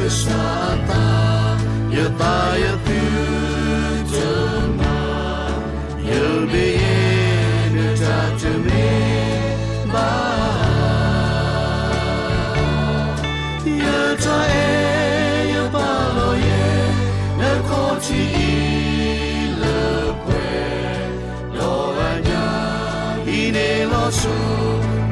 ကစၢ်အသး, ယသးယသုတမၤ, ယမ့ၢ်ယဲ နတၢ်တမ့ၢ်ဘၣ် ယတၢ်အဲၣ်ယပာ်လီၤယဲ နခီၣ်ထံးအံၤလၢပှဲၤ, ဒီးအညၣ်အံၤန့ၣ်လီၤဆီ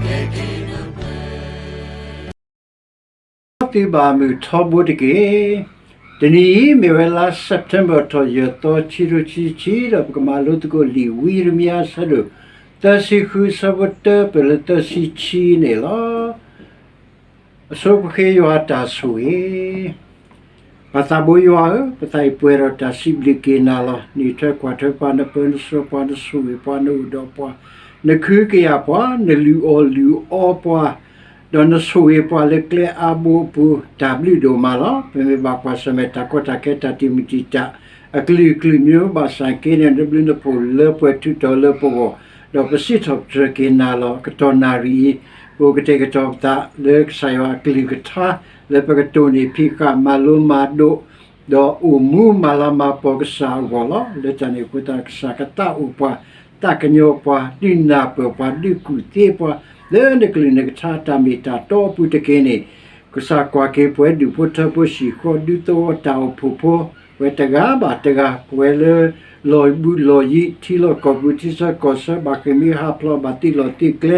ကဲက့ၤလၢပှဲၤ သုဘၣ်မုာ်ထီဘိတက့ၢ်. တနံၤအံၤမ့ၢ်ဝဲလါ September ထီၣ်ယဲၢ်သီ ခံကထိခံဆံခံ ဒီးပကမၤလိသကိးလံာ်ဝံယံးရမံယၤအဆၢဒိၣ် သၢဆံဃု အဆၢဖိတၢပၢၢ်လၢသၢဆံခံန့ၣ်လီၤ. အဆိပဃ့ယွၤအတၢ်ဆိၣ်ဂ့ၤ ပၢ်သးဘိယွၤဧၢ, ပသးအံၤပှဲၤဒီးတၢ်စံးဘျုးက့ၤနၤလီၤ. နအံးထွဲကွၢ်ထွဲပှၤ, နပၢနဆှၢပှၤ, နဆိၣ်ဂ့ၤပှၤ, နအိၣ်ဒီးပှၤ, နခုကယာ်ပှၤ, နလုၢ်အီၣ်လုၢ်အီပှၤ, ဒီးနဆိၣ်ဂ့ၤပှၤလၢကျဲအါဘိအပူၤ, တၢ်ဘျုးဒိၣ်မးလီၤ. ပမ့ၢ်ဘၣ်ကွၢ်ဆၢၣ်မဲာ်တၢ်ကီတၢ်ခဲ တၢ်တံာ်မုၢ်တံာ်တာ် အကလုာ်ကလုာ်မ့ၢ်ဘၣ်ဆၣ်က့န့ၣ် နဘျုးနဖှိၣ်လၢပှဲၤ ထုးထီၣ်လၢပဂီၢ်, ဒီးပစံးထီၣ်ပတြၢၤက့ၤနၤလီၤ. ကတီၢ်နၣ်ရံၣ်အံၤ ပအိၣ်ကတဲာ်ကတီၤပသးလၢကစၢ်ယွၤအကလုၢ်ကထါ လၢပကတိၢ်န့ၢ်ဖံးဃာ် မၤလိမၤဒိး ဒီးအိၣ်မူမၤလၤမၤပီၤကစၢ်အဂီၢ်လီၤ. လၢတၢ်န့ၣ်အဃိသတး ကစၢ်ကသးအိၣ်ပှၤ, သးကညီၤပှၤ, ဒုးနၢ်ပၢၢ်ပှၤ, ဒုးကူၣ်သ့ပှၤ, လၢနကလုၢ်နကထါတၢ်မ့ၢ်တၢ်တီအပူၤတက့ၢ်န့ၣ်, ကစၢ်ကွၢ်က့ၤပှၤဒူၣ်ဖိထၢဖိ ဟံၣ်ဃီဒူသဝီတၢ်အိၣ်ဖှိၣ်ဖိ, ပဝဲတဂၤဘၣ်တဂၤ, ပဝဲလၢလီၢ်ဘူးလီၢ်ယံၤ ထံလီၢ်ကီၢ်ပူၤ ထံဆၢကီၢ်ဆၢ ဘၣ်ဃ့ၢ်မှံဟးဖျိး ဘၣ်သံလီၢ်သံကျဲ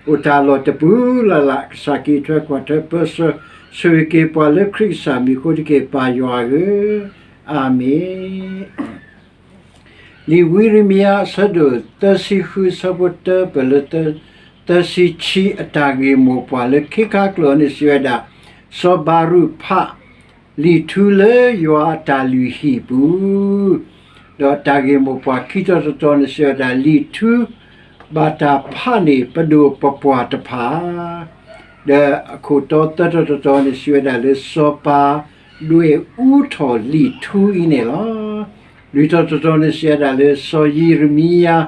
အိၣ်တၢ်လီၢ်တပူၤလၢ်လၢ် ကစၢ်ကအံးထွဲကွၢ်ထွဲပၢဆှၢ ဆိၣ်ဂ့ၤက့ၤပှၤလၢခရံာ်ကစၢ်မံၤအဃိတက့ၢ် ပၢ်ယွၤဧၢ, အၤမ့ၣ်. လံာ်ဝံယံးရမံယၤအဆၢဒိၣ်သၢဆံဃု အဆၢဖိတၢပၢၢ်လၢသၢဆံခံ အတၢ်ဂ့ၢ်မိၢ်ပှၢ်လၢခံခါကျိာ်န့ၣ်စံးဝဲဒၣ်, စီၤဘၤရူးဖးလံာ်ထူလၢယွၤအတၢ်လုၢ်ဟံၣ်ပူၤ, ဒီးတၢ်ဂ့ၢ်မိၢ်ပှၢ်ခံတီၤတတီၤန့ၣ်စံးဝဲဒၣ် လံာ်ထူဘၣ်တၢ်ဖးန့ၣ် ပဒိၣ်ပပှၢ်တဖၣ် ဒီးအခိၣ်တီသၢတီၤတတီၤန့ၣ်စံးဝဲဒၣ်လၢ စီၤပၤဒွဲၣ်အူထီၣ်လံာ်ထူအံၤန့ၣ်လီၤ. လွံၢ်တီၤတတီၤန့ၣ်စံးဝဲဒၣ်လၢ စီၤယံးရမံယၤ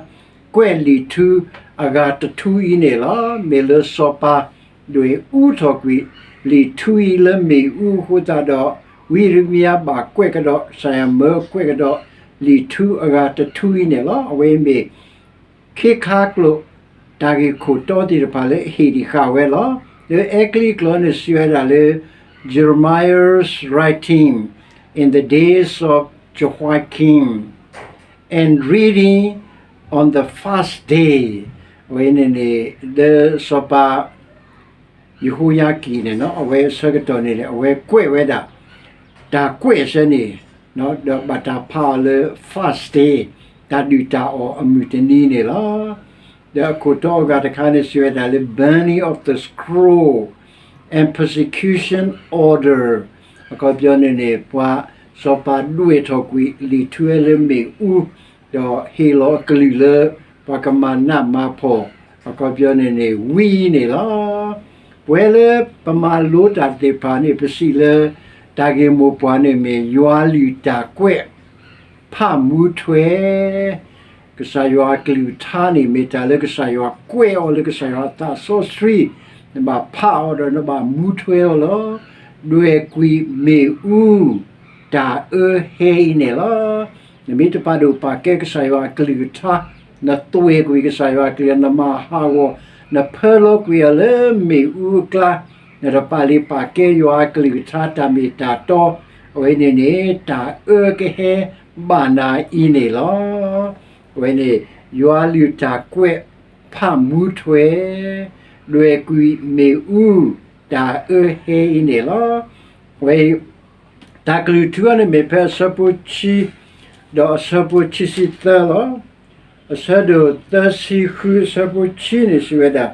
ကွဲးလံာ်ထူအဂၤတထူအံၤန့ၣ်လီၤ. မ့ၢ်လၢစီၤပၤဒွဲၣ်အူထီၣ်ကွံာ်လံာ်ထူအံၤလၢမ့ၣ်အူအဃိသတးဒီး ဝံယံးရမံယၤဘၣ်ကွဲးကဒီး ကစၢ်ယွၤမၢကွဲးကဒီးလံာ်ထူအဂၤတထူအံၤန့ၣ်လီၤ. အဝဲမ့ၢ် ခ့ခါကျိာ်တၢ်ဂ့ၢ်ခိၣ်တီသ့ၣ်တဖၣ်လၢအဟ့ၣ်ဒံးဃာ်ဝဲလီၤ. လၢအဲကလံးကျိာ်န့ၣ်စံးဝဲဒၣ်လၢ Jeremiah's writing in the days of Jehoiakim and reading on the fast day အဝဲန့ၣ်န့ၣ် လၢစီၤပၤ ယဟိယၤကံးန့ၣ် အဝဲအဆၢကတီၢ်န့ၣ် အဝဲကွဲးဝဲဒၣ် တၢ်ကွဲးအဆၢန့ၣ် ဒီးဘၣ်တၢ်ဖးအီၤလၢ fast day တၢ်ဒုၣ်တၢ်အီၣ်အမုၢ်တနံၤန့ၣ်လီၤ. ဒီးအခိၣ်တီအဂၤတခါန့ၣ်စံးဝဲဒၣ်လၢ burning of the scroll and persecution order အခီပညီန့ၣ်န့ၣ် ပှၤစီၤပၤဒွဲၣ်ထီၣ်ကွံာ်လံာ်ထူဝဲလၢမ့ၣ်အူ ဒီးဟ့ၣ်လီၤအကလုၢ်လၢ ပှၤကမၤနးမၤဖှီၣ် အခီပညီန့ၣ်န့ၣ် ဝံအံၤန့ၣ်လီၤ. ပဝဲလၢပမၤလိတၢ်သ့ၣ်တဖၣ်န့ၣ် ပစံးလၢ တၢ်ဂ့ၢ်မိၢ်ပှၢ်န့ၣ်မ့ၢ် ယွၤလုၢ်တၢ်ကွဲး ဖးမူထွဲ ကစၢ်ယွၤအကလုၢ်ကထါန့ၣ် မ့ၢ်တၢ်လၢကစၢ်ယွၤကွဲးအီၤလၢကစၢ်ယွၤအသးစီဆှံ, နဘၣ်ဖးအီၤဒီးနဘၣ်မူထွဲအီၤလီၤ. ဒွဲၣ်ကွံာ်မ့ၣ်အူ တၢ်အၢဟဲအံၤန့ၣ်လီၤ. နမ့ၢ်တပာ်ဒိၣ်ပာ်ကဲကစၢ်ယွၤအကလုၢ်ကထါ, နသွဲၣ်ကွံာ်ကစၢ်ယွၤအကလုၢ်, နမၤဟးဂီၤ, နဖၢလီၤကွံာ်အီၤလၢမ့ၣ်အူအကျါ, နတပာ်လၢပာ်ကဲယွၤအကလုၢ်ကထါ တၢ်မ့ၢ်တၢ်တီ, အဝဲန့ၣ်န့ၣ် တၢ်အၢကဟဲဘၣ်နၤအံၤန့ၣ်လီၤ. အဝဲန့ၣ် ယွၤလုၢ်တၢ်ကွဲး ဖးမူထွဲ, ဒွဲၣ်ကွံာ်မ့ၣ်အူ, တၢ်အၢဟဲအံၤန့ၣ်လီၤ. အဝဲ တၢ်ကလုၢ်ထူအံၤန့ၣ်မ့ၢ်ဖဲအဆၢဖိခံ ဒီးအဆၢဖိခံဆံသၢလီၤ. အဆၢဒိၣ်သၢဆံဃု အဆၢဖိခံန့ၣ်စံးဝဲဒၣ်,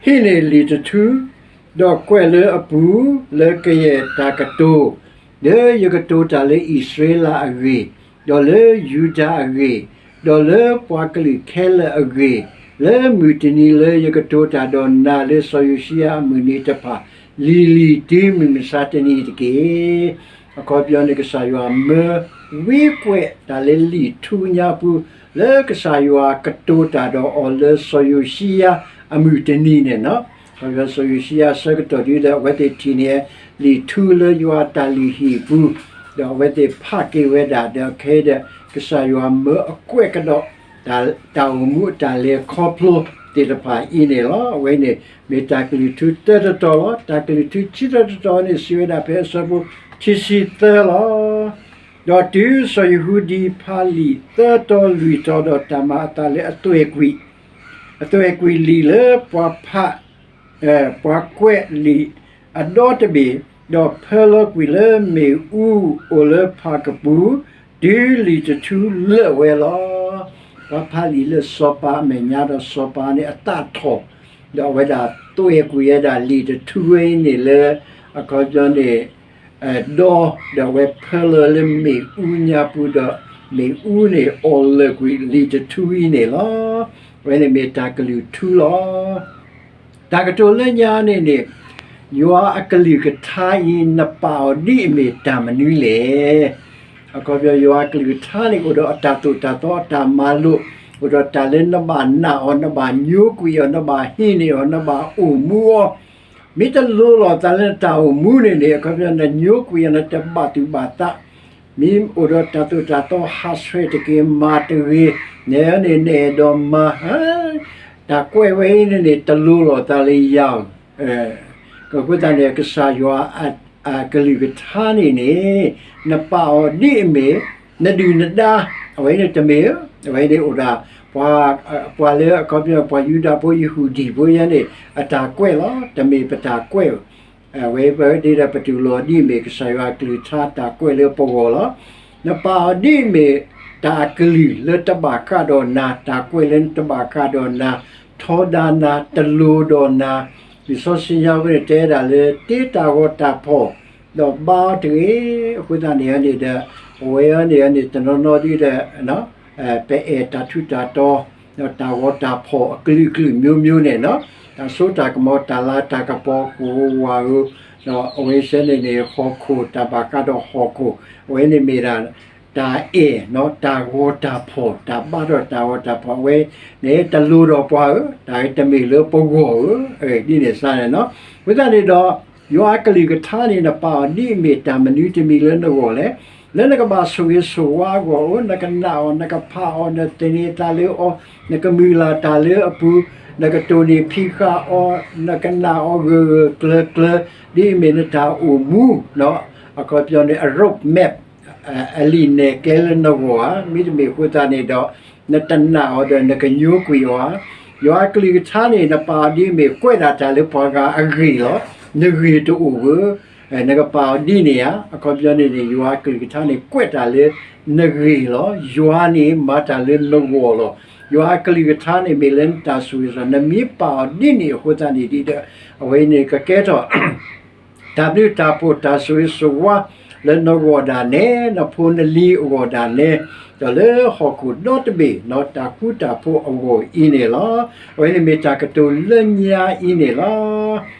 ဟံးန့ၢ်လံာ်တထူ, ဒီးကွဲးလၢအပူၤ လၢကယဲၢ်တၢ်ကတိၤ, လၢယကတိၤတၢ်လၢအံၣ်စရ့လးအဂ့ၢ်, ဒီးလၢယူဒၤအဂ့ၢ်, ဒီးလၢပှၤကလုာ်ခဲလၢာ်အဂ့ၢ်, လၢမုၢ်တနံၤလၢယကတိၤတၢ်ဒီးနၤလၢစီၤယိၤၡံယၤအမုၢ်နံၤတဖၣ် လံၤလံၤတုၤမုၢ်မဆါတနံၤအံၤတက့ၢ်. အခီပညီန့ၣ် ကစၢ်ယွၤမၢဝံကွဲးတၢ်လၢလံာ်ထူညါပူၤ လၢကစၢ်ယွၤကတိၤတၢ်ဒီးအီၤလၢစီၤယိၤၡံယၤအမုၢ်တနံၤန့ၣ်လီၤ. စီၤယိၤၡံယၤအဆၢကတီၢ်ဒ်ဒီး အဝဲသ့ၣ်ထံၣ်န့ၢ်လံာ်ထူလၢယွၤအတၢ်လုၢ်ဟံၣ်အပူၤ, ဒီးအဝဲသ့ၣ်ဖးက့ၤဝဲဒၣ် ဒီးခဲအံၤဒီး ကစၢ်ယွၤမၢအကွဲးကဒီး တၢ်အိၣ်မူအတၢ်လဲၤခီဖျိသ့ၣ်တဖၣ်အံၤန့ၣ်လီၤ. အဝဲန့ၣ်မ့ၢ်တၢ်ကလုၢ်ထူတၢတတီၤလီၤ. တၢ်ကလုၢ်ထူခံတီၤတတီၤန့ၣ် စံးဝဲဒၣ်ဖဲအဆၢဖိခံဆံသၢလီၤ. ဒီးတုၤစီၤယဟူဒံဖးလံာ်သၢတီလွံၢ်တီဒီး တၢ်မၤအသးလၢအသွဲၣ်ကွံာ်, အသွဲၣ်ကွံာ်လံာ်လၢပှၤဖး ပှၤကွဲးလံာ်အဒီတဘ့ၣ်, ဒီးဖၢလီၤကွံာ်လၢမ့ၣ်အူအိၣ်လၢဖးကပူၤ, တုၤလံာ်တထူလၢာ်ဝဲလီၤ. ပှၤဖးလံာ်လၢစီၤပၤအမဲာ်ညါဒီးစီၤပၤန့ၣ်အသးထီၣ်, ဒီးအဝဲဒၣ်သွဲၣ်ကွံာ်ဝဲဒၣ်လံာ်တထူဝဲအံၤန့ၣ်လၢ အခီပညီန့ၣ် ဒီ, ဒီးအဝဲဖၢလီၤလၢမ့ၣ်အူညါပူၤဒီး မ့ၣ်အူန့ၣ်အီၣ်လၢာ်ကွံာ်လံာ်တထူအံၤန့ၣ်လီၤ. အဝဲန့ၣ်မ့ၢ်တၢ်ကလုၢ်ထူလီၤ. တၢ်ကတိၤလၢညါန့ၣ်န့ၣ် ယွၤအကလုၢ်ကထါအံၤ နပာ်အီၤဒ်အမ့ၢ်တၢ်မနုၤလဲၣ်. အခီပညီ ယွၤအကလုၢ်ကထါန့ၣ် အိၣ်ဒီးအတၢ်သိၣ်တၢ်သီအတၢ်မၤလိာ်, အိၣ်ဒီးတၢ်လၢနဘၣ်နာ်အီၤ, နဘၣ်ညိကွံာ်အီၤ, နဘၣ်ဟံးန့ၢ်အီၤ, နဘၣ်အိၣ်မူအီၤ, မ့ၢ်တလိၤလိာ်သးလၢနတၢ်အိၣ်မူန့ၣ်န့ၣ် အခီပညီ နညိကွံာ်အီၤ နတဘၣ်သူၣ်ဘၣ်သး, မ့ၢ်အိၣ်ဒီးတၢ်သိၣ်တၢ်သီ ဟးဆှဲးတက့ၢ် မၤတဂ့ၤ, နဲန့ၣ် နအဲၣ်ဒိးမၤ, တၢ်ကွဲးဝဲအံၤန့ၣ်န့ၣ် တလိၤလိာ်သးလၢယၤဧၢ. အဃိသတးန့ၣ် ကစၢ်ယွၤအကလုၢ်ကထါန့ၣ်န့ၣ် နပာ်အီၤဒ်အမ့ၢ် နဒုၣ်နဒါ, အဝဲန့ၣ်တမ့ၢ်ဧၢ, အဝဲန့ၣ်အိၣ်ဒၣ် ပှၤလၢအခီပညီ ပှၤယူဒၤဖိ ယဟူဒံၣ်ဖိယဲန့ၣ် အတၢ်ကွဲးလီၤ, တမ့ၢ်ပတၢ်ကွဲးဧၢ. အဝဲပဒ်ဒီးပတူၢ်လိာ်ဒ်အမ့ၢ် ကစၢ်ယွၤအကလုၢ်ကထါတၢ်ကွဲးလၢပဂီၢ်လီၤ. နပာ်အီၤဒ်အမ့ၢ် တၢ်အကလုၢ်လၢတဘၣ်ဃးဒီးနၤ, တၢ်ကွဲးလၢတဘၣ်ဃးဒီးနၤ, ထီဒါနၤ, တလိၤဒီးနၤ, လံာ်စီဆှံညါဝဲန့ၣ်တဲဒၣ်လၢ တ့တၢ်ဂီၤတၢ်ဖီၣ် ဒီးဘါအီၤတဂ့ၤ. အဃိသတးန့ၣ်န့ၣ်ဒီး အဝဲအံၤန့ၣ်န့ၣ် တနီၤနီၤဒ်ဒီး ပအဲၣ်တၢ်ထူးတၢ်တီၤ ဒီးတၢ်ဂီၤတၢ်ဖီၣ်အကလုာ်ကလုာ်မျိုးမျိုးန့ၣ်, တၢ်စိတၢ်ကမီၤ တၢ်လၤတၢ်ကပီၤ ဃိဝါဧိၤ, ဒီးအဝဲစဲန့ၣ်န့ၣ် ဟီၣ်ခိၣ် တၢ်ဘၣ်ဃးဒီးဟီၣ်ခိၣ်, အဝဲန့ၣ်မ့ၢ်ဒၣ် တၢ်အဲၣ် တၢ်ဂီၤတၢ်ဖီၣ်, တၢ်ဘါထီၣ်တၢ်ဂီၤတၢ်ဖီၣ်, အဝဲန့ၣ် တလိၤဒီးပှၤဧၢ, တၢ်တမ့ၢ်လၢပဂီၢ်ဧၢ, ဒ်န့ၣ်စ့ၢ်န့ၣ်လီၤ. အဃိသတးန့ၣ်ဒီး ယွၤအကလုၢ်ကထါန့ၣ် နပာ်အီၤဒ်အမ့ၢ်တၢ်မနုၤတမံၤလၢနဂီၢ်လဲၣ်. လၢနကဘၣ်ဆိၣ်ဂ့ၤဆိၣ်ဝါအဂီၢ်ဧိၤ, နကနာ်အီၤ, နကဖးအီၤ, နသန့ၤသးလၢအီၤ, နကမုၢ်လၢ်တၢ်လၢအပူၤ, နကတိၢ်နီၣ်ဖံးဃာ်အီၤ, နကနာ်အီၤဂၢၢ်ဂၢၢ်ကျၢၤကျၢၤ, ဒ်အမ့ၢ်နတၢ်အိၣ်မူ, အခီပညီန့ၣ် အ road map အလံာ်နဲၣ်ကျဲလၢနဂီၢ်ဧါ. မ့တမ့ၢ်အဃိသတးန့ၣ်ဒီး နတနာ်အီၤဒီးနကညိကွံာ်အီၤဧါ. ယွၤအကလုၢ်ကထါန့ၣ် နပာ်အီၤဒ်အမ့ၢ် ကွဲးဒၣ်တၢ်လၢပှၤဂၤအဂ့ၢ်လီၤ. နဂ့ၢ်တအိၣ်ဘၣ်. နကပာ်အီၤဒ်န့ၣ်ဧါ. အခီပညီန့ၣ်န့ၣ် ယွၤအကလုၢ်ကထါန့ၣ် ကွဲးတၢ်လၢနဂ့ၢ်လီၤ. ယွၤန့ၣ်မၤတၢ်လၢနဂီၢ်လီၤ. ယွၤအကလုၢ်ကထါန့ၣ် မ့ၢ်လၢနတၢ်ဆိၣ်ဂ့ၤဆိၣ်ဝါ, နမ့ၢ်ပာ်အီၤဒ်န့ၣ်အဃိသတးန့ၣ်ဒီး အဝဲန့ၣ်ကကဲထီၣ် တၢ်ဘျုးတၢ်ဖှိၣ် တၢ်ဆိၣ်ဂ့ၤဆိၣ်ဝါလၢနဂီၢ်ဒၣ်နဲ, နဖိနလံၤအဂီၢ်ဒၣ်နဲ, ဒီးလၢဟီၣ်ခိၣ်ဒီတဘ့ၣ် တၢ်ဃူတၢ်ဖိးအဂီၢ်အံၤန့ၣ်လီၤ. အဝဲန့ၣ်မ့ၢ်တၢ်ကတိၤလၢညါအံၤန့ၣ်လီၤ.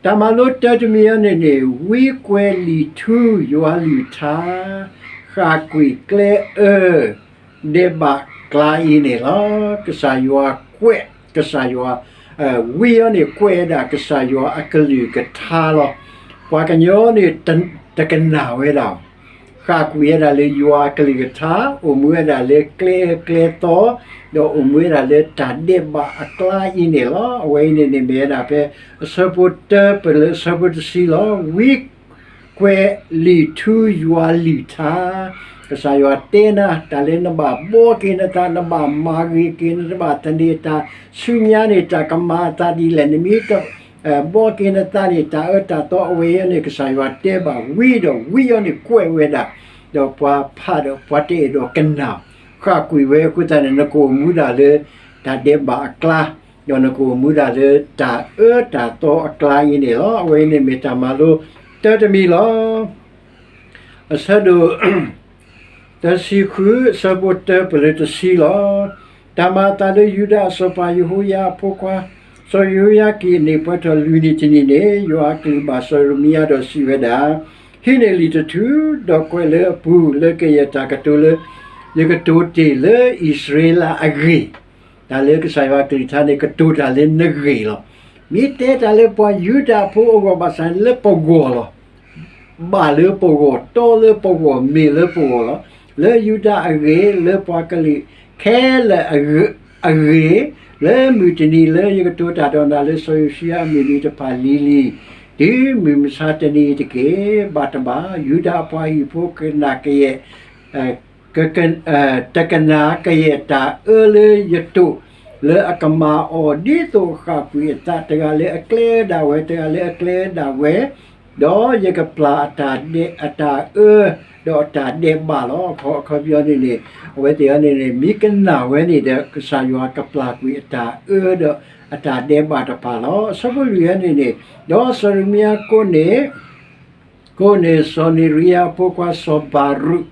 တၢ်မၤလိတၢ်တမံၤအံၤန့ၣ်န့ၣ် ဝံကွဲးလံာ်ထူယွၤလုၢ်ထါ, ဃၣ်ကွံာ်ကျဲအၢ ဒဲးဘးကျါအံၤန့ၣ်လီၤ. ကစၢ်ယွၤကွဲး, ကစၢ်ယွၤ, ဝံအံၤန့ၣ် ကွဲးဝဲဒၣ်ကစၢ်ယွၤအကလုၢ်ကထါလီၤ. ပှၤကညီန့ၣ် တကနၣ်ဝဲဒၣ်, ဃၣ်ကွံာ်ဝဲဒၣ်လၢယွၤအကလုၢ်ကထါ, အိၣ်မူဝဲဒၣ်လၢကျဲအၢကျဲသီ, ဒီးအိၣ်မူဝဲဒၣ်လၢတၢ်ဒဲးဘးအကျါအံၤန့ၣ်လီၤ. အဝဲအံၤန့ၣ်န့ၣ်မ့ၢ်ဝဲဒၣ်ဖဲ အဆၢဖိတၢပလၢအဆၢဖိတဆံလီၤ. ဝံ ကွဲးလံာ်ထူယွၤလုၢ်ထါ, ကစၢ်ယွၤတဲနၤ တၢ်လၢနဘၣ်ဘှီက့ၤနသး, နဘၣ်မၤဂ့ၤက့ၤ, နဘၣ်သန့ၤတၢ်ဆူညါန့ၣ် တၢ်ကမၤအသးဒ်လဲၣ်, နမ့ၢ်တဘှီက့ၤနသးန့ၣ် တၢ်အၢတၢ်သီအဝဲအံၤန့ၣ် ကစၢ်ယွၤတဲဘၣ်ဝံဒီး ဝံအံၤန့ၣ်ကွဲးဝဲဒၣ်, ဒီးပှၤဖးဒီးပှၤတအဲၣ်ဒိးကနၣ်, ဃၣ်ကွံာ်ဝဲအဃိသတးန့ၣ် နကအိၣ်မူဒၣ်လၢ တၢ်ဒဲးဘးအကျါ, ဒီးနကအိၣ်မူဒၣ်လၢတၢ်အၢတၢ်သီအကျါအံၤန့ၣ်လီၤ. အဝဲအံၤန့ၣ်မ့ၢ်တၢ်မၤလိတၢတမံၤလီၤ. အဆၢဒိၣ် တဆံဃု အဆၢဖိတၢပလၢတဆံလီၤ. တၢ်မၤအသးလၢယူဒၤအစီၤပၤယဟိယၤအဖိခွါ စီၤယဟိယၤကံၣ်အန့ၢ်ပှဲၤထီၣ်လွံၢ်နံၣ်တနံၣ်န့ၣ် ယွၤအကလုၢ်ဘၣ်စီၤယရမံယၤဒီးစံးဝဲဒၣ်, ဟံးန့ၢ်လံာ်တထူ, ဒီးကွဲးလၢအပူၤလၢကယဲၢ်တၢ်ကတိၤလၢ ယကတိၤတ့ၢ်လၢအံၣ်စရ့လးအဂ့ၢ်, တၢ်လၢကစၢ်ယွၤအကလုၢ်ကထါန့ၣ် ကတိၤတၢ်လၢနဂ့ၢ်လီၤ. မ့ၢ်တဲတၢ်လၢပှၤယူဒၤဖိအဂီၢ်ဘၣ်ဆၣ်လၢပဂီၢ်လီၤ. ဘၣ်လၢပဂီၢ်, တီလၢပဂီၢ်, မ့ၢ်လၢပဂီၢ်လီၤ. လၢယူဒၤအဂ့ၢ်, လၢပှၤကလုာ်ခဲလၢာ်အဂ့ၢ်, လၢမုၢ်တနံၤလၢယကတိၤတၢ်ဒီးနၤလၢစီၤယိၤၡံယၤအမုၢ်နံၤတဖၣ်လံၤလံၤ, တုၤမုၢ်မဆါတနံၤအံၤတက့ၢ်. ဘၣ်တဘၣ်, ယူဒၤအပှၤဟံၣ်ဖိကနၣ်ကယဲၢ် က, တကနၣ်ကယဲၢ်တၢ်အၢလၢယတိာ်, လၢအကမၤအီၤဒ်သိးအဃၣ်ကွံာ်အသး, တဂၤလၢအကျဲအၢဒၣ်ဝဲ, တဂၤလၢအကျဲအၢဒၣ်ဝဲ, ဒီးယကပျၢ်အတၢ်ဒဲး, အတၢ်အၢ, ဒီးအတၢ်ဒဲးဘးလီၤ. အခီပညီန့ၣ်န့ၣ်, အဝဲသ့ၣ်အံၤန့ၣ်န့ၣ် မ့ၢ်ကနၣ်ဝဲန့ၣ်ဒီး ကစၢ်ယွၤကပျၢ်ကွံာ်အတၢ်အၢဒီးအတၢ်ဒဲးဘးတဖၣ်လီၤ. အဆၢဖိလွံၢ်အံၤန့ၣ်န့ၣ်, ဒီးစီၤယံးရမံယၤကိးန့ၢ် ကိးန့ၢ်စီၤနံၤရံယၤအဖိခွါစီၤဘၤရူး,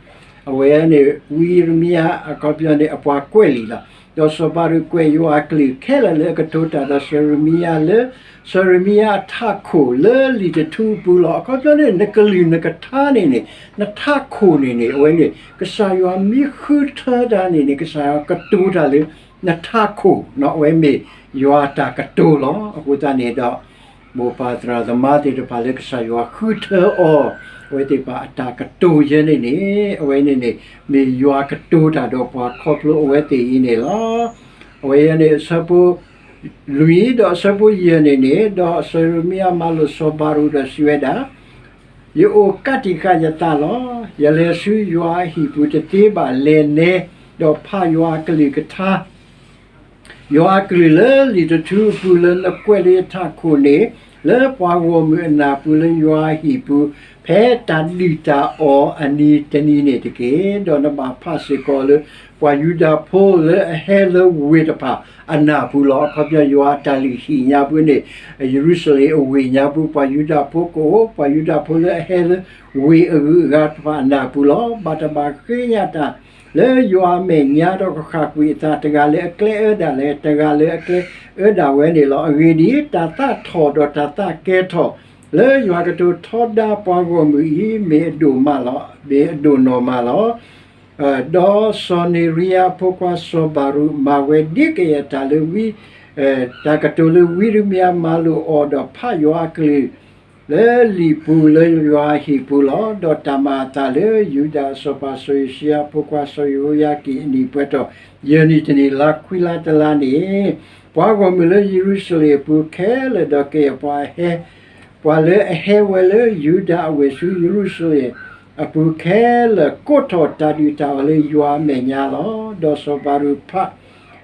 အဝဲန့ၣ် ဝံယံးရမံယၤ အခီပညီန့ၣ် အပှၤကွဲးလံာ်လီၤ. ဒီးစီၤဘၤရူးကွဲးယွၤအကလုၢ်ခဲလၢာ်လၢအကတိၤတၢ်ဒီးစီၤယံးရမံယၤလၢ စီၤယံးရမံယၤအထးခိၣ်လၢလံာ်တထူအပူၤလီၤ. အခီပညီန့ၣ် နကလုၢ်နကထါန့ၣ်န့ၣ်, နထးခိၣ်န့ၣ်န့ၣ်, အဝဲန့ၣ် ကစၢ်ယွၤမ့ၢ်ဃုထၢတၢ်န့ၣ်န့ၣ် ကစၢ်ယွၤကတိၤတၢ်လၢ နထးခိၣ်, အဝဲမ့ၢ်ယွၤအတၢ်ကတိၤလီၤ. အဃိသတးန့ၣ်ဒီး မိၢ်ပၢ်သရၣ်သမါသ့ၣ်တဖၣ်လၢကစၢ်ယွၤဃုထၢအီၤ, အဝဲသ့ၣ်တဖၣ်အတၢ်ကတိၤယဲန့ၣ်န့ၣ်, အဝဲန့ၣ်န့ၣ် မ့ၢ်ယွၤကတိၤတၢ်ဒီးပှၤခီဖျိအဝဲသ့ၣ်အံၤန့ၣ်လီၤ. အဝဲယဲန့ၣ် အဆၢဖိလွံၢ်ဒီးအဆၢဖိယဲၢ်န့ၣ်န့ၣ်, ဒီးစီၤယံးရမံယၤမၤလိာ်စီၤဘၤရူးဒီးစံးဝဲဒၣ်, ယအိၣ်ကးတံာ်ဃာ်ယသးလီၤ. ယလဲၤဆူယွၤအဟံၣ်ပူၤတသ့ဘၣ်. လဲၤနဲ, ဒီးဖးယွၤအကလုၢ်ကထါ ယွၤအကလုၢ်လၢလံာ်တထူအပူၤလၢနကွဲးလၢယထးခိၣ်န့ၣ်, လၢပှၤဂီၢ်မုၢ်အနၢ်ပူၤလၢယွၤအဟံၣ်ပူၤ, ဖဲတၢ်ဒုၣ်တၢ်အီၣ်အနံၤတနံၤန့ၣ်တက့ၢ်. ဒီးနဘၣ်ဖးစ့ၢ်ကီးလၢ ပှၤယူဒၤဖိလၢအဟဲလၢဝ့ၢ်တဖၣ်အနၢ်ပူၤလီၤ. အခီပညီယွၤအတၢ်လုၢ်ဟံၣ်ညါပူၤန့ၣ် ယရူၤၡလ့ၣ်အဝ့ၢ်ညါပူၤ ပှၤယူဒၤဖိကအိၣ်, ပှၤယူဒၤဖိလၢအဟဲလၢဝ့ၢ်အဂုၤအဂၤတဖၣ်အနၢ်ပူၤလီၤ. ဘၣ်တဘၣ်ဃ့ညါတၢ် လၢယွၤအမဲာ်ညါဒီးကဃၣ်ကွံာ်အသး, တဂၤလၢအကျဲအၢဒၣ်လဲာ်, တဂၤလၢအကျဲအၢဒၣ်ဝဲန့ၣ်လီၤ. အဂ့ၢ်ဒ်အံၤ, တၢ်သးထီၣ်ဒီးတၢ်သးကဲထီၣ် လၢယွၤကတိၤထီဒါပှၤဂီၢ်မုၢ်အံၤ မ့ၢ်အဒိၣ်မးလီၤ, မ့ၢ်အဒိၣ်နီၢ်မးလီၤ. ဒီးစီၤနံၤရံယၤအဖိခွါစီၤဘၤရူး မၤဝဲဒ်ကယဲၢ်တၢ်လၢဝံ တၢ်ကတိၤလၢဝံယံးရမံယၤမၤလိာ်အီၤဒီးဖးယွၤအကလုၢ် လၢလံာ်ပူၤလၢယွၤအဟံၣ်ပူၤလီၤ. ဒီးတၢ်မၤအသးလၢယူဒၤစီၤပၤစီၤယိၤၡံယၤဖိခွါစီၤယဟိယၤကံၣ်အနံၣ်ပှဲၤထီၣ် ယဲၢ်နံၣ်တနံၣ် လါခွံလါတလါန့ၣ်, ပှၤဂီၢ်မုၢ်လၢယရူၤၡလ့ၣ်အပူၤခဲလၢာ်ဒီးကယဲၢ်ပှၤအဟဲ ပှၤလၢအဟဲဝဲလၢယူဒၤအဝ့ၢ်ဆူယရူၤၡလ့ၣ်အပူၤခဲလၢာ် ကိးထီၣ်တၢ်ဒုၣ်တၢ်အီၣ်လၢယွၤအမဲာ်ညါလီၤ. ဒီးစီၤဘၤရူးဖး